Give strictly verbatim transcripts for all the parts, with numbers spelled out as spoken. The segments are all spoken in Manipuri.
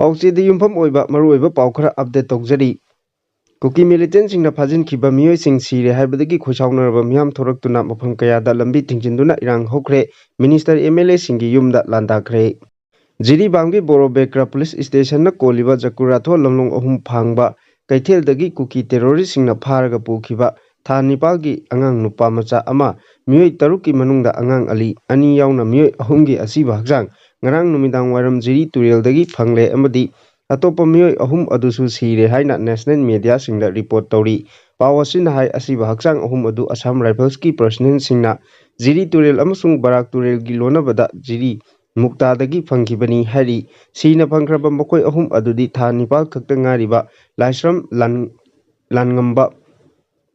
ꯄꯥꯎꯆꯦꯗ ꯌꯨꯝꯐꯝ ꯑꯣꯏꯕ ꯃꯔꯨꯑꯣꯏꯕ ꯄꯥꯎ ꯈꯔ ꯑꯞꯗꯦꯠ ꯇꯧꯖꯔꯤ꯫ ꯀꯨꯀꯤ ꯃꯤꯂꯤꯇꯦꯟꯁꯤꯡꯅ ꯐꯥꯖꯤꯟꯈꯤꯕ ꯃꯤꯑꯣꯏꯁꯤꯡ ꯁꯤꯔꯦ ꯍꯥꯏꯕꯗꯒꯤ ꯈꯣꯏꯁꯥꯎꯅꯔꯕ ꯃꯤꯌꯥꯝ ꯊꯣꯔꯛꯇꯨꯅ ꯃꯐꯝ ꯀꯌꯥꯗ ꯂꯝꯕꯤ ꯊꯤꯡꯖꯤꯟꯗꯨꯅ ꯏꯔꯥꯡ ꯍꯧꯈ꯭ꯔꯦ꯫ ꯃꯤꯅꯤꯁꯇꯔ, ꯑꯦꯝ ꯑꯦꯜ ꯑꯦꯁꯤꯡꯒꯤ ꯌꯨꯝꯗ ꯂꯥꯟꯗꯥꯈ꯭ꯔꯦ꯫ ꯖꯤꯔꯤꯕꯥꯝꯒꯤ ꯕꯣꯔꯣꯕꯦꯀ꯭ꯔ ꯄꯨꯂꯤꯁ ꯁ꯭ꯇꯦꯁꯟꯅ ꯀꯣꯜꯂꯤꯕ ꯖꯀꯨꯔꯥꯊꯣ ꯂꯝꯂꯣꯡ ꯑꯍꯨꯝ ꯐꯥꯡꯕ ꯀꯩꯊꯦꯜꯗꯒꯤ ꯀꯨꯀꯤ ꯇꯦꯔꯣꯔꯤꯁꯁꯤꯡꯅ ꯐꯥꯔꯒ ꯄꯨꯈꯤꯕ ꯊꯥ ꯅꯤꯄꯥꯜꯒꯤ ꯑꯉꯥꯡ ꯅꯨꯄꯥ ꯃꯆꯥ ꯑꯃ, ꯃꯤꯑꯣꯏ ꯇꯔꯨꯛꯀꯤ ꯃꯅꯨꯡꯗ ꯑꯉꯥꯡ ꯑꯂꯤ ꯑꯅꯤ ꯌꯥꯎꯅ ꯃꯤꯑꯣꯏ ꯑꯍꯨꯝꯒꯤ ꯑꯁꯤꯕ ꯍꯛꯆꯥꯡ ꯉꯔꯥꯡ ꯅꯨꯃꯤꯗꯥꯡ ꯋꯥꯏꯔꯝ ꯖꯤꯔꯤ ꯇꯨꯔꯦꯜꯗꯒꯤ ꯐꯪꯂꯦ ꯑꯃꯗꯤ ꯑꯇꯣꯞꯄ ꯃꯤꯑꯣꯏ ꯑꯍꯨꯝ ꯑꯗꯨꯁꯨ ꯁꯤꯔꯦ ꯍꯥꯏꯅ ꯅꯦꯁꯅꯦꯜ ꯃꯦꯗꯤꯌꯥꯁꯤꯡꯗ ꯔꯤꯄꯣꯔꯠ ꯇꯧꯔꯤ꯫ ꯄꯥꯎ ꯑꯁꯤꯅ ꯍꯥꯏ, ꯑꯁꯤꯕ ꯍꯛꯆꯥꯡ ꯑꯍꯨꯝ ꯑꯗꯨ ꯑꯁꯥꯝ ꯔꯥꯏꯐꯜꯁꯀꯤ ꯄꯔꯁꯅꯦꯜꯁꯤꯡꯅ ꯖꯤꯔꯤ ꯇꯨꯔꯦꯜ ꯑꯃꯁꯨꯡ ꯕꯔꯥꯛ ꯇꯨꯔꯦꯜꯒꯤ ꯂꯣꯟꯅꯕꯗ ꯖꯤꯔꯤ ꯃꯨꯛꯇꯥꯗꯒꯤ ꯐꯪꯈꯤꯕꯅꯤ ꯍꯥꯏꯔꯤ꯫ ꯁꯤꯅ ꯐꯪꯈ꯭ꯔꯕ ꯃꯈꯣꯏ ꯑꯍꯨꯝ ꯑꯗꯨꯗꯤ ꯊꯥ ꯅꯤꯄꯥꯜ ꯈꯛꯇ ꯉꯥꯏꯔꯤꯕ ꯂꯥꯏꯁ꯭ꯔꯝ ꯂꯥꯟ-, ꯂꯥꯟꯉꯝꯕ,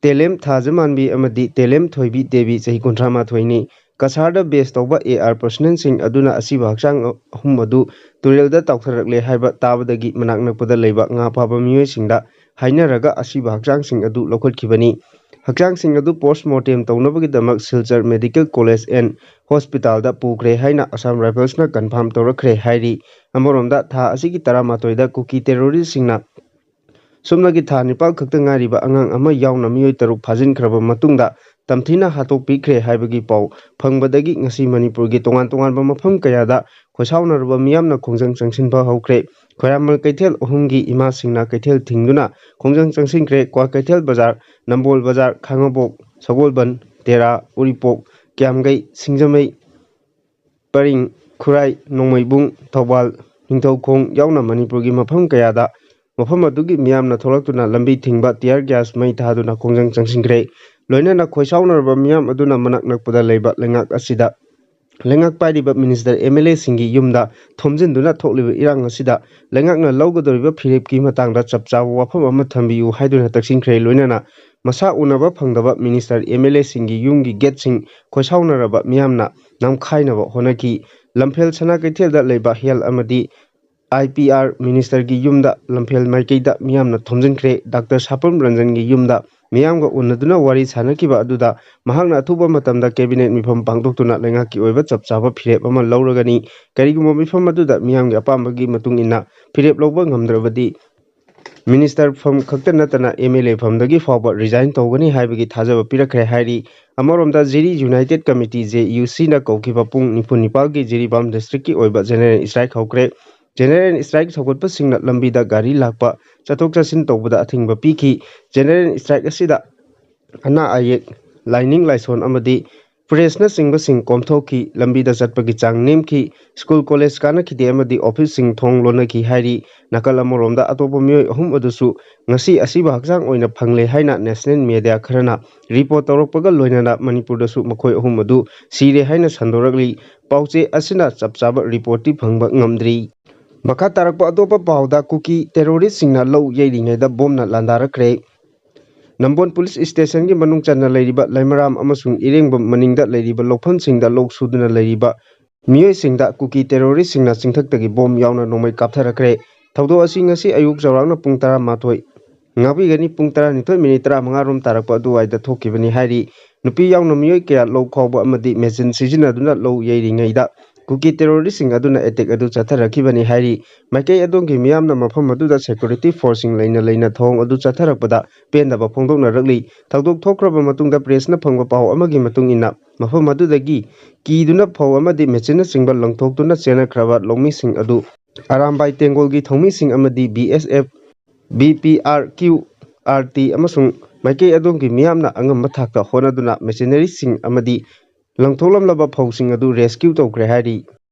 ꯇꯦꯂꯦꯝ ꯊꯥꯖꯃꯥꯟꯕꯤ ꯑꯃꯗꯤ ꯇꯦꯂꯦꯝ ꯊꯣꯏꯕꯤ ꯗꯦꯕꯤ, ꯆꯍꯤ ꯀꯨꯟꯊ꯭ꯔꯥ ꯃꯥꯊꯣꯏꯅꯤ꯫ ꯀꯁꯥꯔꯗ ꯕꯦꯁ ꯇꯧꯕ ꯑꯦ ꯑꯥꯔ ꯄꯔꯁꯅꯦꯜꯁꯤꯡ ꯑꯗꯨꯅ ꯑꯁꯤꯕ ꯍꯛꯆꯥꯡ ꯑꯍꯨꯝ ꯑꯗꯨ ꯇꯨꯔꯦꯜꯗ ꯇꯥꯎꯊꯔꯛꯂꯦ ꯍꯥꯏꯕ ꯇꯥꯕꯗꯒꯤ ꯃꯅꯥꯛ ꯅꯛꯄꯗ ꯂꯩꯕ ꯉꯥ ꯐꯥꯕ ꯃꯤꯑꯣꯏꯁꯤꯡꯗ ꯍꯥꯏꯅꯔꯒ ꯑꯁꯤꯕ ꯍꯛꯆꯥꯡꯁꯤꯡ ꯑꯗꯨ ꯂꯧꯈꯠꯈꯤꯕꯅꯤ꯫ ꯍꯛꯆꯥꯡꯁꯤꯡ ꯑꯗꯨ ꯄꯣꯁ꯭ꯠꯃꯣꯔꯇꯦꯝ ꯇꯧꯅꯕꯒꯤꯗꯃꯛ ꯁꯤꯜꯆꯔ ꯃꯦꯗꯤꯀꯦꯜ ꯀꯣꯂꯦꯖ ꯑꯦꯟ ꯍꯣꯁꯄꯤꯇꯥꯜꯗ ꯄꯨꯈ꯭ꯔꯦ ꯍꯥꯏꯅ ꯑꯁꯥꯝ ꯔꯥꯏꯐꯜꯁꯅ ꯀꯟꯐꯥꯔꯝ ꯇꯧꯔꯛꯈ꯭ꯔꯦ ꯍꯥꯏꯔꯤ꯫ ꯑꯃꯔꯣꯝꯗ, ꯊꯥ ꯑꯁꯤꯒꯤ ꯇꯔꯥꯃꯥꯊꯣꯏꯗ ꯀꯨꯀꯤ ꯇꯦꯔꯣꯔꯤꯁꯁꯤꯡꯅ ꯁꯨꯞꯅꯒꯤ ꯊꯥ ꯅꯤꯄꯥꯜ ꯈꯛꯇ ꯉꯥꯏꯔꯤꯕ ꯑꯉꯥꯡ ꯑꯃ ꯌꯥꯎꯅ ꯃꯤꯑꯣꯏ ꯇꯔꯨꯛ ꯐꯥꯖꯤꯟꯈ꯭ꯔꯕ ꯃꯇꯨꯡꯗ ꯇꯝꯊꯤꯅ ꯍꯥꯠꯇꯣꯛꯄꯤꯈ꯭ꯔꯦ ꯍꯥꯏꯕꯒꯤ ꯄꯥꯎ ꯐꯪꯕꯗꯒꯤ ꯉꯁꯤ ꯃꯅꯤꯄꯨꯔꯒꯤ ꯇꯣꯉꯥꯟ ꯇꯣꯉꯥꯟꯕ ꯃꯐꯝ ꯀꯌꯥꯗ ꯈꯣꯏꯁꯥꯎꯅꯔꯕ ꯃꯤꯌꯥꯝꯅ ꯈꯣꯡꯖꯪ ꯆꯪꯁꯤꯟꯕ ꯍꯧꯈ꯭ꯔꯦ꯫ ꯈ꯭ꯋꯥꯏꯔꯥꯛꯃ ꯀꯩꯊꯦꯜ ꯑꯍꯨꯝꯒꯤ ꯏꯃꯥꯁꯤꯡꯅ ꯀꯩꯊꯦꯜ ꯊꯤꯡꯗꯨꯅ ꯈꯣꯡꯖꯪ ꯆꯪꯁꯤꯟꯈ꯭ꯔꯦ꯫ ꯀ꯭ꯋꯥꯀꯩꯊꯦꯜ ꯕꯖꯥꯔ, ꯅꯝꯕꯣꯜ ꯕꯖꯥꯔ, ꯈꯥꯉꯕꯣꯛ, ꯁꯒꯣꯜꯕꯟ, ꯇꯦꯔꯥ, ꯎꯔꯤꯄꯣꯛ, ꯀ꯭ꯌꯥꯝꯒꯩ, ꯁꯤꯡꯖꯃꯩ, ꯄꯔꯤꯡ, ꯈꯨꯔꯥꯏ, ꯅꯣꯡꯃꯩꯕꯨꯡ, ꯊꯧꯕꯥꯜ, ꯅꯤꯡꯊꯧꯈꯣꯡ ꯌꯥꯎꯅ ꯃꯅꯤꯄꯨꯔꯒꯤ ꯃꯐꯝ ꯀꯌꯥꯗ ꯃꯐꯝ ꯑꯗꯨꯒꯤ ꯃꯤꯌꯥꯝꯅ ꯊꯣꯛꯂꯛꯇꯨꯅ ꯂꯝꯕꯤ ꯊꯤꯡꯕ, tear gas ꯃꯩ ꯊꯥꯗꯨꯅ ꯈꯣꯡꯖꯪ ꯆꯪꯁꯤꯟꯈ꯭ꯔꯦ꯫ ꯂꯣꯏꯅꯅ ꯈꯣꯏꯁꯥꯎꯅꯔꯕ ꯃꯤꯌꯥꯝ ꯑꯗꯨꯅ ꯃꯅꯥꯛ ꯅꯛꯄꯗ ꯂꯩꯕ ꯂꯩꯉꯥꯛ ꯑꯁꯤꯗ, ꯂꯩꯉꯥꯛ ꯄꯥꯏꯔꯤꯕ ꯃꯤꯅꯤꯁꯇꯔ, ꯑꯦꯝ ꯑꯦꯜ ꯑꯦꯁꯤꯡꯒꯤ ꯌꯨꯝꯗ ꯊꯣꯝꯖꯤꯟꯗꯨꯅ ꯊꯣꯛꯂꯤꯕ ꯏꯔꯥꯡ ꯑꯁꯤꯗ ꯂꯩꯉꯥꯛꯅ ꯂꯧꯒꯗꯧꯔꯤꯕ ꯐꯤꯔꯦꯞꯀꯤ ꯃꯇꯥꯡꯗ ꯆꯞ ꯆꯥꯕ ꯋꯥꯐꯝ ꯑꯃ ꯊꯝꯕꯤꯌꯨ ꯍꯥꯏꯗꯨꯅ ꯇꯛꯁꯤꯟꯈ꯭ꯔꯦ꯫ ꯂꯣꯏꯅꯅ ꯃꯁꯥ ꯎꯅꯕ ꯐꯪꯗꯕ ꯃꯤꯅꯤꯁꯇꯔ, ꯑꯦꯝ ꯑꯦꯜ ꯑꯦꯁꯤꯡꯒꯤ ꯌꯨꯝꯒꯤ ꯒꯦꯠꯁꯤꯡ ꯈꯣꯏꯁꯥꯎꯅꯔꯕ ꯃꯤꯌꯥꯝꯅ ꯅꯝꯈꯥꯏꯅꯕ ꯍꯣꯠꯅꯈꯤ꯫ ꯂꯝꯐꯦꯜ ꯁꯅꯥ ꯀꯩꯊꯦꯜꯗ ꯂꯩꯕ ꯍꯦꯜꯊ ꯑꯃꯗꯤ ꯑꯥꯏ ꯄꯤ ꯑꯥꯔ ꯃꯤꯅꯤꯁꯇꯔꯒꯤ ꯌꯨꯝꯗ ꯂꯝꯐꯦꯜ ꯃꯥꯏꯀꯩꯗ ꯃꯤꯌꯥꯝꯅ ꯊꯣꯝꯖꯤꯟꯈ꯭ꯔꯦ꯫ ꯗꯥꯛꯇꯔ ꯁꯥꯄꯝ ꯔꯟꯖꯟꯒꯤ ꯌꯨꯝꯗ ꯃꯤꯌꯥꯝꯒ ꯎꯅꯗꯨꯅ ꯋꯥꯔꯤ ꯁꯥꯟꯅꯈꯤꯕ ꯑꯗꯨꯗ ꯃꯍꯥꯛꯅ ꯑꯊꯨꯕ ꯃꯇꯝꯗ cabinet ꯃꯤꯐꯝ ꯄꯥꯡꯊꯣꯛꯇꯨꯅ ꯂꯩꯉꯥꯛꯀꯤ ꯑꯣꯏꯕ ꯆꯞ ꯆꯥꯕ ꯐꯤꯔꯦꯞ ꯑꯃ ꯂꯧꯔꯒꯅꯤ꯫ ꯀꯔꯤꯒꯨꯝꯕ ꯃꯤꯐꯝ ꯑꯗꯨꯗ ꯃꯤꯌꯥꯝꯒꯤ ꯑꯄꯥꯝꯕꯒꯤ ꯃꯇꯨꯡ ꯏꯟꯅ ꯐꯤꯔꯦꯞ ꯂꯧꯕ ꯉꯝꯗ꯭ꯔꯕꯗꯤ Minister ꯐꯝ ꯈꯛꯇ ꯅꯠꯇꯅ M L A ꯐꯝꯗꯒꯤ ꯐꯥꯎꯕ resign ꯇꯧꯒꯅꯤ ꯍꯥꯏꯕꯒꯤ ꯊꯥꯖꯕ ꯄꯤꯔꯛꯈ꯭ꯔꯦ ꯍꯥꯏꯔꯤ꯫ ꯑꯃꯔꯣꯝꯗ ꯖꯤꯔꯤ United Committee, J U C ꯅ ꯀꯧꯈꯤꯕ ꯄꯨꯡ ꯅꯤꯐꯨ ꯅꯤꯄꯥꯜꯒꯤ ꯖꯤꯔꯤꯕꯥꯝ district ꯀꯤ ꯑꯣꯏꯕ general strike ꯍꯧꯈ꯭ꯔꯦ꯫ General strike ꯁꯧꯒꯠꯄꯁꯤꯡꯅ ꯂꯝꯕꯤꯗ ꯒꯥꯔꯤ ꯂꯥꯛꯄ, ꯆꯠꯊꯣꯛ ꯆꯠꯁꯤꯟ ꯇꯧꯕꯗ ꯑꯊꯤꯡꯕ ꯄꯤꯈꯤ꯫ General strike ꯑꯁꯤꯗ ꯑꯅꯥ ꯑꯌꯦꯛ, ꯂꯥꯏꯅꯤꯡ ꯂꯥꯏꯁꯣꯟ ꯑꯃꯗꯤ press ꯅꯆꯤꯡꯕꯁꯤꯡ ꯀꯣꯝꯊꯣꯛꯈꯤ꯫ ꯂꯝꯕꯤꯗ ꯆꯠꯄꯒꯤ ꯆꯥꯡ ꯅꯦꯝꯈꯤ꯫ School, college ꯀꯥꯅꯈꯤꯗꯦ ꯑꯃꯗꯤ office ꯁꯤꯡ ꯊꯣꯡ ꯂꯣꯟꯅꯈꯤ ꯍꯥꯏꯔꯤ꯫ ꯅꯥꯀꯜ ꯑꯃꯔꯣꯝꯗ ꯑꯇꯣꯞꯄ ꯃꯤꯑꯣꯏ ꯑꯍꯨꯝ ꯑꯗꯨꯁꯨ ꯉꯁꯤ ꯑꯁꯤꯕ ꯍꯛꯆꯥꯡ ꯑꯣꯏꯅ ꯐꯪꯂꯦ ꯍꯥꯏꯅ national media ꯈꯔꯅ report ꯇꯧꯔꯛꯄꯒ ꯂꯣꯏꯅꯅ ꯃꯅꯤꯄꯨꯔꯗꯁꯨ ꯃꯈꯣꯏ ꯑꯍꯨꯝ ꯑꯗꯨ ꯁꯤꯔꯦ ꯍꯥꯏꯅ ꯁꯟꯗꯣꯔꯛꯂꯤ꯫ ꯄꯥꯎꯆꯦ ꯑꯁꯤꯅ ꯆꯞ ꯆꯥꯕ report ꯇꯤ ꯐꯪꯕ ꯉꯝꯗ꯭ꯔꯤ꯫ ꯃꯈꯥ ꯇꯥꯔꯛꯄ ꯑꯇꯣꯞꯄ ꯄꯥꯎꯗ ꯀꯨꯀꯤ terrorist ꯁꯤꯡꯅ ꯂꯧ ꯌꯩꯔꯤꯉꯩꯗ ꯕꯣꯝꯅ ꯂꯥꯟꯗꯥꯔꯛꯈ꯭ꯔꯦ꯫ ꯅꯝꯕꯣꯜ police station ꯒꯤ ꯃꯅꯨꯡ ꯆꯟꯅ ꯂꯩꯔꯤꯕ ꯂꯩꯃꯔꯥꯝ ꯑꯃꯁꯨꯡ ꯏꯔꯦꯡꯕꯝ ꯃꯅꯤꯡꯗ ꯂꯩꯔꯤꯕ ꯂꯧꯐꯝꯁꯤꯡꯗ ꯂꯧ ꯁꯨꯗꯨꯅ ꯂꯩꯔꯤꯕ ꯃꯤꯑꯣꯏꯁꯤꯡꯗ ꯀꯨꯀꯤ terrorist ꯁꯤꯡꯅ ꯆꯤꯡꯊꯛꯇꯒꯤ ꯕꯣꯝ ꯌꯥꯎꯅ ꯅꯣꯡꯃꯩ ꯀꯥꯞꯊꯔꯛꯈ꯭ꯔꯦ꯫ ꯊꯧꯗꯣꯛ ꯑꯁꯤ ꯉꯁꯤ ꯑꯌꯨꯛ ꯆꯥꯎꯔꯥꯛꯅ ꯄꯨꯡ ꯇꯔꯥꯃꯥꯊꯣꯏ, ꯉꯥꯛꯄꯤꯒꯅꯤ, ꯄꯨꯡ ꯇꯔꯥꯅꯤꯊꯣꯏ minute ꯇꯔꯥꯃꯉꯥ ꯔꯣꯝ ꯇꯥꯔꯛꯄ ꯑꯗꯨꯋꯥꯏꯗ ꯊꯣꯛꯈꯤꯕꯅꯤ ꯍꯥꯏꯔꯤ꯫ ꯅꯨꯄꯤ ꯌꯥꯎꯅ ꯃꯤꯑꯣꯏ ꯀꯌꯥ ꯂꯧ ꯈꯥꯎꯕ ꯑꯃꯗꯤ machine ꯁꯤꯖꯤꯟꯅꯗꯨꯅ ꯂꯧ ꯌꯩꯔꯤꯉꯩꯗ ꯀꯨꯀꯤ terrorist ꯁꯤꯡ ꯑꯗꯨꯅ attack ꯑꯗꯨ ꯆꯠꯊꯔꯛꯈꯤꯕꯅꯤ ꯍꯥꯏꯔꯤ꯫ ꯃꯥꯏꯀꯩ ꯑꯗꯣꯝꯒꯤ ꯃꯤꯌꯥꯝꯅ ꯃꯐꯝ ꯑꯗꯨꯗ security force ꯁꯤꯡ ꯂꯩꯅ ꯂꯩꯅ ꯊꯧꯑꯣꯡ ꯑꯗꯨ ꯆꯠꯊꯔꯛꯄꯗ ꯄꯦꯟꯗꯕ ꯐꯣꯡꯗꯣꯛꯅꯔꯛꯂꯤ꯫ ꯊꯧꯗꯣꯛ ꯊꯣꯛꯈ꯭ꯔꯕ ꯃꯇꯨꯡꯗ press ꯅ ꯐꯪꯕ ꯄꯥꯎ ꯑꯃꯒꯤ ꯃꯇꯨꯡ ꯏꯟꯅ, ꯃꯐꯝ ꯑꯗꯨꯗꯒꯤ ꯀꯤꯗꯨꯅ ꯐꯧ ꯑꯃꯗꯤ machine ꯅꯆꯤꯡꯕ ꯂꯪꯊꯣꯛꯇꯨꯅ ꯆꯦꯟꯅꯈ꯭ꯔꯕ ꯂꯧꯃꯤꯁꯤꯡ ꯑꯗꯨ ꯑꯔꯥꯝꯕꯥꯏ ꯇꯦꯡꯒꯣꯜꯒꯤ ꯊꯧꯃꯤꯁꯤꯡ ꯑꯃꯗꯤ B S F, B P R Q, R T ꯑꯃꯁꯨꯡ ꯃꯥꯏꯀꯩ ꯑꯗꯣꯝꯒꯤ ꯃꯤꯌꯥꯝꯅ ꯑꯉꯝꯕ ꯊꯥꯛꯇ ꯍꯣꯠꯅꯗꯨꯅ machinery ꯁꯤꯡ ꯑꯃꯗꯤ ꯂꯪꯊꯣꯛꯂꯝꯂꯕ ꯐꯧꯁꯤꯡ ꯑꯗꯨ rescue ꯇꯧꯈ꯭ꯔꯦ ꯍꯥꯏꯔꯤ꯫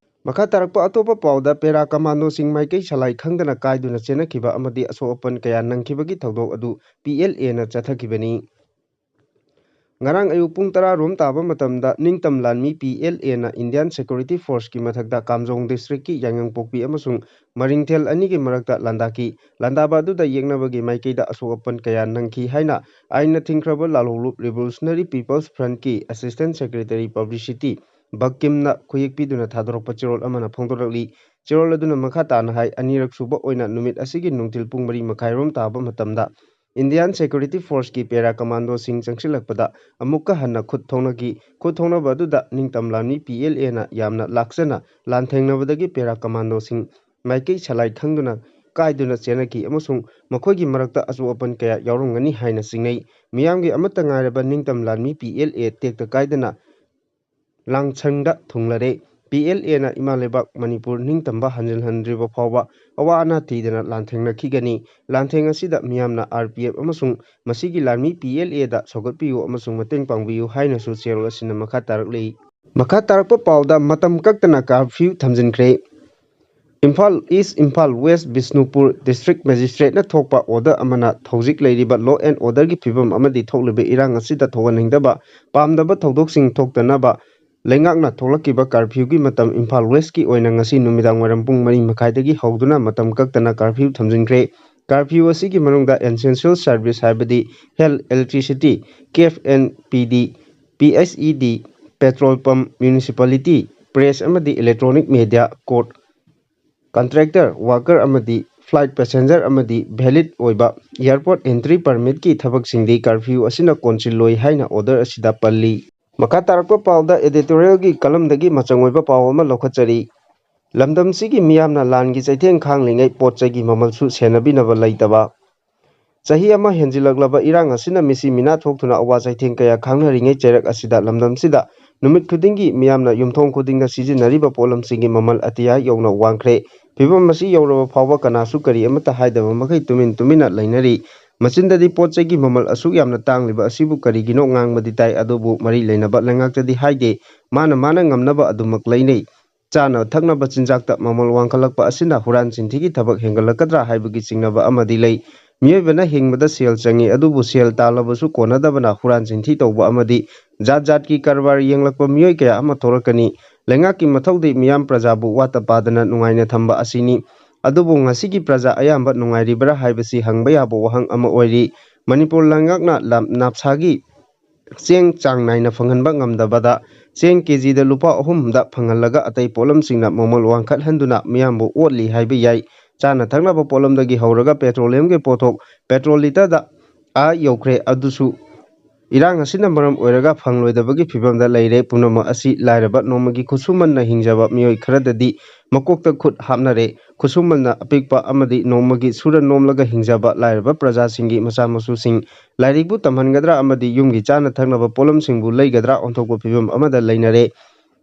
ꯃꯈꯥ ꯇꯥꯔꯛꯄ ꯑꯇꯣꯞꯄ ꯄꯥꯎꯗ, para commando ꯁꯤꯡ ꯃꯥꯏꯀꯩ ꯁꯂꯥꯏ ꯈꯪꯗꯅ ꯀꯥꯏꯗꯨꯅ ꯆꯦꯟꯅꯈꯤꯕ ꯑꯃꯗꯤ ꯑꯁꯣꯛ ꯑꯄꯟ ꯀꯌꯥ ꯅꯪꯈꯤꯕꯒꯤ ꯊꯧꯗꯣꯛ ꯑꯗꯨ P L A ꯅ ꯆꯠꯊꯈꯤꯕꯅꯤ꯫ ꯉꯔꯥꯡ ꯑꯌꯨꯛ ꯄꯨꯡ ꯇꯔꯥ ꯔꯣꯝ ꯇꯥꯕ ꯃꯇꯝꯗ ꯅꯤꯡꯇꯝ ꯂꯥꯟꯃꯤ P L A ꯅ Indian Security Force ꯀꯤ ꯃꯊꯛꯇ ꯀꯥꯝꯖꯣꯡ district ꯀꯤ ꯌꯥꯏꯉꯪꯄꯣꯛꯄꯤ ꯑꯃꯁꯨꯡ ꯃꯔꯤꯡꯊꯦꯜ ꯑꯅꯤꯒꯤ ꯃꯔꯛꯇ ꯂꯥꯟꯗꯥꯈꯤ꯫ ꯂꯥꯟꯗꯥꯕ ꯑꯗꯨꯗ ꯌꯦꯛꯅꯕꯒꯤ ꯃꯥꯏꯀꯩꯗ ꯑꯁꯣꯛ ꯑꯄꯟ ꯀꯌꯥ ꯅꯪꯈꯤ ꯍꯥꯏꯅ ꯑꯥꯏꯟꯅ ꯊꯤꯡꯈ꯭ꯔꯕ ꯂꯥꯜꯍꯧꯂꯨꯞ Revolutionary People's Front ꯀꯤ Assistant Secretary Publicity ꯕꯛꯀꯤꯝꯅ ꯈꯨꯌꯦꯛ ꯄꯤꯗꯨꯅ ꯊꯥꯗꯣꯔꯛꯄ ꯆꯦꯔꯣꯜ ꯑꯃꯅ ꯐꯣꯡꯗꯣꯔꯛꯂꯤ꯫ ꯆꯦꯔꯣꯜ ꯑꯗꯨꯅ ꯃꯈꯥ ꯇꯥꯅ ꯍꯥꯏ, ꯑꯅꯤꯔꯛ ꯁꯨꯕ ꯑꯣꯏꯅ ꯅꯨꯃꯤꯠ ꯑꯁꯤꯒꯤ ꯅꯨꯡꯊꯤꯜ ꯄꯨꯡ ꯃꯔꯤ ꯃꯈꯥꯏꯔꯣꯝ ꯇꯥꯕ ꯃꯇꯝꯗ Indian Security Forceꯀꯤ ꯄꯦꯔꯥ ꯀꯃꯥꯟꯗꯣꯁꯤꯡ ꯆꯪꯁꯤꯜꯂꯛꯄꯗ ꯑꯃꯨꯛꯀ ꯍꯟꯅ ꯈꯨꯠ ꯊꯣꯛꯅꯈꯤ꯫ ꯈꯨꯠ ꯊꯣꯛꯅꯕ ꯑꯗꯨꯗ ꯅꯤꯡꯇꯝ ꯂꯥꯟꯃꯤ ꯄꯤ ꯑꯦꯜ ꯑꯦꯅ ꯌꯥꯝꯅ ꯂꯥꯛꯆꯅ ꯂꯥꯟꯊꯦꯡꯅꯕꯗꯒꯤ ꯄꯦꯔꯥ ꯀꯃꯥꯟꯗꯣꯁꯤꯡ ꯃꯥꯏꯀꯩ ꯁꯂꯥꯏ ꯈꯪꯗꯨꯅ ꯀꯥꯏꯗꯨꯅ ꯆꯦꯟꯅꯈꯤ ꯑꯃꯁꯨꯡ ꯃꯈꯣꯏꯒꯤ ꯃꯔꯛꯇ ꯑꯁꯣꯛ ꯑꯄꯟ ꯀꯌꯥ ꯌꯥꯎꯔꯝꯒꯅꯤ ꯍꯥꯏꯅ ꯆꯤꯡꯅꯩ꯫ ꯃꯤꯌꯥꯝꯒꯤ ꯑꯃꯠꯇ ꯉꯥꯏꯔꯕ ꯅꯤꯡꯇꯝ ꯂꯥꯟꯃꯤ ꯄꯤ ꯑꯦꯜ ꯑꯦ ꯇꯦꯛꯇ ꯀꯥꯏꯗꯅ ꯂꯥꯡꯁꯪꯗ ꯊꯨꯡꯂꯔꯦ꯫ ꯄꯤ ꯑꯦꯜ ꯑꯦꯅ ꯏꯃꯥ ꯂꯩꯕꯥꯛ ꯃꯅꯤꯄꯨꯔ ꯅꯤꯡꯇꯝꯕ ꯍꯟꯖꯤꯜꯍꯟꯗ꯭ꯔꯤꯕ ꯐꯥꯎꯕ ꯑꯋꯥ ꯑꯅꯥ ꯊꯤꯗꯅ ꯂꯥꯟꯊꯦꯡꯅꯈꯤꯒꯅꯤ꯫ ꯂꯥꯟꯊꯦꯡ ꯑꯁꯤꯗ ꯃꯤꯌꯥꯝꯅ ꯑꯥꯔ ꯄꯤ ꯑꯦꯐ ꯑꯃꯁꯨꯡ ꯃꯁꯤꯒꯤ ꯂꯥꯟꯃꯤ ꯄꯤ ꯑꯦꯜ ꯑꯦꯗ ꯁꯧꯒꯠꯄꯤꯌꯨ ꯑꯃꯁꯨꯡ ꯃꯇꯦꯡ ꯄꯥꯡꯕꯤꯌꯨ ꯍꯥꯏꯅꯁꯨ ꯆꯦꯔꯣꯜ ꯑꯁꯤꯅ ꯃꯈꯥ ꯇꯥꯔꯛꯂꯤ꯫ ꯃꯈꯥ ꯇꯥꯔꯛꯄ ꯄꯥꯎꯗ ꯃꯇꯝ ꯀꯛꯇꯅ ꯀꯥꯔꯐ꯭ꯌꯨ ꯊꯝꯖꯤꯟꯈ꯭ꯔꯦ꯫ ꯏꯝꯐꯥꯜ ꯏꯁ, ꯏꯝꯐꯥꯜ ꯋꯦꯁ, ꯕꯤꯁꯅꯨꯄꯨꯔ ꯗꯤꯁꯇ꯭ꯔꯤꯛ ꯃꯦꯖꯤꯁꯇ꯭ꯔꯦꯠꯅ ꯊꯣꯛꯄ ꯑꯣꯔꯗꯔ ꯑꯃꯅ ꯍꯧꯖꯤꯛ ꯂꯩꯔꯤꯕ law and orderꯒꯤ ꯐꯤꯕꯝ ꯑꯃꯗꯤ ꯊꯣꯛꯂꯤꯕ ꯏꯔꯥꯡ ꯑꯁꯤꯗ ꯊꯣꯛꯍꯟꯅꯤꯡꯗꯕ ꯄꯥꯝꯗꯕ ꯊꯧꯗꯣꯛꯁꯤꯡ ꯊꯣꯛꯇꯅꯕ ꯂꯩꯉꯥꯛꯅ ꯊꯣꯛꯂꯛꯈꯤꯕ ꯀꯥꯔꯐ꯭ꯌꯨꯒꯤ ꯃꯇꯝ ꯏꯝꯐꯥꯜ ꯋꯦꯁꯀꯤ ꯑꯣꯏꯅ ꯉꯁꯤ ꯅꯨꯃꯤꯗꯥꯡ ꯋꯥꯏꯔꯝ ꯄꯨꯡ ꯃꯔꯤ ꯃꯈꯥꯏꯗꯒꯤ ꯍꯧꯗꯨꯅ ꯃꯇꯝ ꯀꯛꯇꯅ ꯀꯥꯔꯐ꯭ꯌꯨ ꯊꯝꯖꯤꯟꯈ꯭ꯔꯦ꯫ ꯀꯥꯔꯐ꯭ꯌꯨ ꯑꯁꯤꯒꯤ ꯃꯅꯨꯡꯗ essential service ꯍꯥꯏꯕꯗꯤ health, electricity, cafe and P D, P H E D, petrol pump, municipality, press ꯑꯃꯗꯤ electronic media, court, contractor, worker ꯑꯃꯗꯤ flight passenger ꯑꯃꯗꯤ valid ꯑꯣꯏꯕ airport entry permitꯀꯤ ꯊꯕꯛꯁꯤꯡꯗꯤ ꯀꯥꯔꯐ꯭ꯌꯨ ꯑꯁꯤꯅ ꯀꯣꯟꯁꯤꯜꯂꯣꯏ ꯍꯥꯏꯅ ꯑꯣꯔꯗꯔ ꯑꯁꯤꯗ ꯄꯜꯂꯤ꯫ ꯃꯈꯥ ꯇꯥꯔꯛꯄ ꯄꯥꯎꯗ editorialꯒꯤ ꯀꯂꯝꯗꯒꯤ ꯃꯆꯪ ꯑꯣꯏꯕ ꯄꯥꯎ ꯑꯃ ꯂꯧꯈꯠꯆꯔꯤ꯫ ꯂꯝꯗꯝꯁꯤꯒꯤ ꯃꯤꯌꯥꯝꯅ ꯂꯥꯟꯒꯤ ꯆꯩꯊꯦꯡ ꯈꯥꯡꯂꯤꯉꯩ ꯄꯣꯠ ꯆꯩꯒꯤ ꯃꯃꯜꯁꯨ ꯁꯦꯟꯅꯕꯤꯅꯕ ꯂꯩꯇꯕ꯫ ꯆꯍꯤ ꯑꯃ ꯍꯦꯟꯖꯤꯜꯂꯛꯂꯕ ꯏꯔꯥꯡ ꯑꯁꯤꯅ ꯃꯤꯁꯤ ꯃꯤꯅꯥ ꯊꯣꯛꯇꯨꯅ ꯑꯋꯥ ꯆꯩꯊꯦꯡ ꯀꯌꯥ ꯈꯥꯡꯅꯔꯤꯉꯩ ꯆꯩꯔꯛ ꯑꯁꯤꯗ ꯂꯝꯗꯝꯁꯤꯗ ꯅꯨꯃꯤꯠ ꯈꯨꯗꯤꯡꯒꯤ ꯃꯤꯌꯥꯝꯅ ꯌꯨꯝꯊꯣꯡ ꯈꯨꯗꯤꯡꯗ ꯁꯤꯖꯤꯟꯅꯔꯤꯕ ꯄꯣꯠꯂꯝꯁꯤꯡꯒꯤ ꯃꯃꯜ ꯑꯇꯤꯌꯥ ꯌꯧꯅ ꯋꯥꯡꯈ꯭ꯔꯦ꯫ ꯐꯤꯕꯝ ꯑꯁꯤ ꯌꯧꯔꯕ ꯐꯥꯎꯕ ꯀꯅꯥꯁꯨ ꯀꯔꯤ ꯑꯃꯠꯇ ꯍꯥꯏꯗꯕ ꯃꯈꯩ ꯇꯨꯃꯤꯟ ꯇꯨꯃꯤꯟꯅ ꯂꯩꯅꯔꯤ꯫ ꯃꯆꯤꯟꯗꯗꯤ ꯄꯣꯠ ꯆꯩꯒꯤ ꯃꯃꯜ ꯑꯁꯨꯛ ꯌꯥꯝꯅ ꯇꯥꯡꯂꯤꯕ ꯑꯁꯤꯕꯨ ꯀꯔꯤꯒꯤꯅꯣ ꯉꯥꯡꯕꯗꯤ ꯇꯥꯏ, ꯑꯗꯨꯕꯨ ꯃꯔꯤ ꯂꯩꯅꯕ ꯂꯩꯉꯥꯛꯇꯗꯤ ꯍꯥꯏꯗꯦ꯫ ꯃꯥꯅ ꯃꯥꯅ ꯉꯝꯅꯕ ꯑꯗꯨꯃꯛ ꯂꯩꯅꯩ꯫ ꯆꯥꯅ ꯊꯛꯅꯕ ꯆꯤꯟꯖꯥꯛꯇ ꯃꯃꯜ ꯋꯥꯡꯈꯠꯂꯛꯄ ꯑꯁꯤꯅ ꯍꯨꯔꯥꯟ ꯆꯤꯟꯊꯤꯒꯤ ꯊꯕꯛ ꯍꯦꯟꯒꯠꯂꯛꯀꯗ꯭ꯔꯥ ꯍꯥꯏꯕꯒꯤ ꯆꯤꯡꯅꯕ ꯑꯃꯗꯤ ꯂꯩ꯫ ꯃꯤꯑꯣꯏꯕꯅ ꯍꯤꯡꯕꯗ ꯁꯦꯜ ꯆꯪꯏ, ꯑꯗꯨꯕꯨ ꯁꯦꯜ ꯇꯥꯜꯂꯕꯁꯨ ꯀꯣꯟꯅꯗꯕꯅ ꯍꯨꯔꯥꯟ ꯆꯤꯟꯊꯤ ꯇꯧꯕ ꯑꯃꯗꯤ ꯖꯥꯠ ꯖꯥꯠꯀꯤ ꯀꯔꯕꯥꯔ ꯌꯦꯡꯂꯛꯄ ꯃꯤꯑꯣꯏ ꯀꯌꯥ ꯑꯃ ꯊꯣꯔꯛꯀꯅꯤ꯫ ꯂꯩꯉꯥꯛꯀꯤ ꯃꯊꯧꯗꯤ ꯃꯤꯌꯥꯝ ꯄ꯭ꯔꯖꯥꯕꯨ ꯋꯥꯠꯇ ꯄꯥꯗꯅ ꯅꯨꯡꯉꯥꯏꯅ ꯊꯝꯕ ꯑꯁꯤꯅꯤ꯫ ꯑꯗꯨꯕꯨ ꯉꯁꯤꯒꯤ ꯄ꯭ꯔꯖꯥ ꯑꯌꯥꯝꯕ ꯅꯨꯡꯉꯥꯏꯔꯤꯕ꯭ꯔꯥ ꯍꯥꯏꯕꯁꯤ ꯍꯪꯕ ꯌꯥꯕ ꯋꯥꯍꯪ ꯑꯃ ꯑꯣꯏꯔꯤ꯫ ꯃꯅꯤꯄꯨꯔ ꯂꯩꯉꯥꯛꯅ ꯂꯝ ꯅꯥꯞꯁꯥꯒꯤ ꯆꯦꯡ ꯆꯥꯡ ꯅꯥꯏꯅ ꯐꯪꯍꯟꯕ ꯉꯝꯗꯕꯗ ꯆꯦꯡ ꯀꯦꯖꯤꯗ ꯂꯨꯄꯥ ꯑꯍꯨꯝꯗ ꯐꯪꯍꯜꯂꯒ ꯑꯇꯩ ꯄꯣꯠꯂꯝꯁꯤꯡꯅ ꯃꯃꯜ ꯋꯥꯡꯈꯠꯍꯟꯗꯨꯅ ꯃꯤꯌꯥꯝꯕꯨ ꯑꯣꯠꯂꯤ ꯍꯥꯏꯕ ꯌꯥꯏ꯫ ꯆꯥꯅ ꯊꯛꯅꯕ ꯄꯣꯠꯂꯝꯗꯒꯤ ꯍꯧꯔꯒ ꯄꯦꯇ꯭ꯔꯣꯂꯤꯌꯝꯒꯤ ꯄꯣꯠꯊꯣꯛ ꯄꯦꯇ꯭ꯔꯣꯜ ꯂꯤꯇꯔꯗ ꯑꯥ ꯌꯧꯈ꯭ꯔꯦ꯫ ꯑꯗꯨꯁꯨ ꯏꯔꯥꯡ ꯑꯁꯤꯅ ꯃꯔꯝ ꯑꯣꯏꯔꯒ ꯐꯪꯂꯣꯏꯗꯕꯒꯤ ꯐꯤꯕꯝꯗ ꯂꯩꯔꯦ꯫ ꯄꯨꯝꯅꯃꯛ ꯑꯁꯤ ꯂꯥꯏꯔꯕ ꯅꯣꯡꯃꯒꯤ ꯈꯨꯠꯁꯨꯃꯟꯅ ꯍꯤꯡꯖꯕ ꯃꯤꯑꯣꯏ ꯈꯔꯗꯗꯤ ꯃꯀꯣꯛꯇ ꯈꯨꯠ ꯍꯥꯞꯅꯔꯦ꯫ ꯈꯨꯠꯁꯨꯃꯟꯅ ꯑꯄꯤꯛꯄ ꯑꯃꯗꯤ ꯅꯣꯡꯃꯒꯤ ꯁꯨꯔ ꯅꯣꯝꯂꯒ ꯍꯤꯡꯖꯕ ꯂꯥꯏꯔꯕ ꯄ꯭ꯔꯖꯥꯁꯤꯡꯒꯤ ꯃꯆꯥ ꯃꯁꯨꯁꯤꯡ ꯂꯥꯏꯔꯤꯛꯄꯨ ꯇꯝꯍꯟꯒꯗ꯭ꯔꯥ ꯑꯃꯗꯤ ꯌꯨꯝꯒꯤ ꯆꯥꯅ ꯊꯛꯅꯕ ꯄꯣꯠꯂꯝꯁꯤꯡꯕꯨ ꯂꯩꯒꯗ꯭ꯔꯥ ꯑꯣꯟꯊꯣꯛꯄ ꯐꯤꯕꯝ ꯑꯃꯗ ꯂꯩꯅꯔꯦ꯫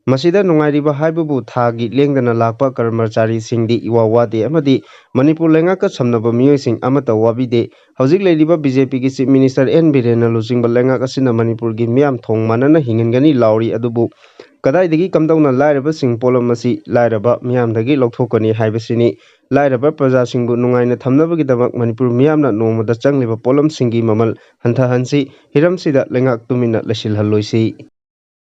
ꯃꯁꯤꯗ ꯅꯨꯡꯉꯥꯏꯔꯤꯕ ꯍꯥꯏꯕꯕꯨ ꯊꯥꯒꯤ ꯂꯦꯡꯗꯅ ꯂꯥꯛꯄ ꯀꯔꯃꯆꯥꯔꯤꯁꯤꯡꯗꯤ ꯏꯋꯥ ꯋꯥꯗꯦ ꯑꯃꯗꯤ ꯃꯅꯤꯄꯨꯔ ꯂꯩꯉꯥꯛꯀ ꯁꯝꯅꯕ ꯃꯤꯑꯣꯏꯁꯤꯡ ꯑꯃꯠꯇ ꯋꯥꯕꯤꯗꯦ꯫ ꯍꯧꯖꯤꯛ ꯂꯩꯔꯤꯕ ꯕꯤ ꯖꯦ ꯄꯤꯒꯤ ꯆꯤꯐ ꯃꯤꯅꯤꯁꯇꯔ ꯑꯦꯟ ꯕꯤꯔꯦꯟꯅ ꯂꯨꯆꯤꯡꯕ ꯂꯩꯉꯥꯛ ꯑꯁꯤꯅ ꯃꯅꯤꯄꯨꯔꯒꯤ ꯃꯤꯌꯥꯝ ꯊꯣꯡ ꯃꯥꯟꯅꯅ ꯍꯤꯡꯍꯟꯒꯅꯤ ꯂꯥꯎꯔꯤ, ꯑꯗꯨꯕꯨ ꯀꯗꯥꯏꯗꯒꯤ ꯀꯝꯗꯧꯅ ꯂꯥꯏꯔꯕꯁꯤꯡ ꯄꯣꯠꯂꯝ ꯑꯁꯤ ꯂꯥꯏꯔꯕ ꯃꯤꯌꯥꯝꯗꯒꯤ ꯂꯧꯊꯣꯛꯀꯅꯤ ꯍꯥꯏꯕꯁꯤꯅꯤ꯫ ꯂꯥꯏꯔꯕ ꯄ꯭ꯔꯖꯥꯁꯤꯡꯕꯨ ꯅꯨꯡꯉꯥꯏꯅ ꯊꯝꯅꯕꯒꯤꯗꯃꯛ ꯃꯅꯤꯄꯨꯔ ꯃꯤꯌꯥꯝꯅ ꯅꯣꯡꯃꯗ ꯆꯪꯂꯤꯕ ꯄꯣꯠꯂꯝꯁꯤꯡꯒꯤ ꯃꯃꯜ ꯍꯟꯊꯍꯟꯁꯤ꯫ ꯍꯤꯔꯝꯁꯤꯗ ꯂꯩꯉꯥꯛ ꯇꯨꯃꯤꯟꯅ ꯂꯩꯁꯤꯜꯍꯜꯂꯣꯏꯁꯤ꯫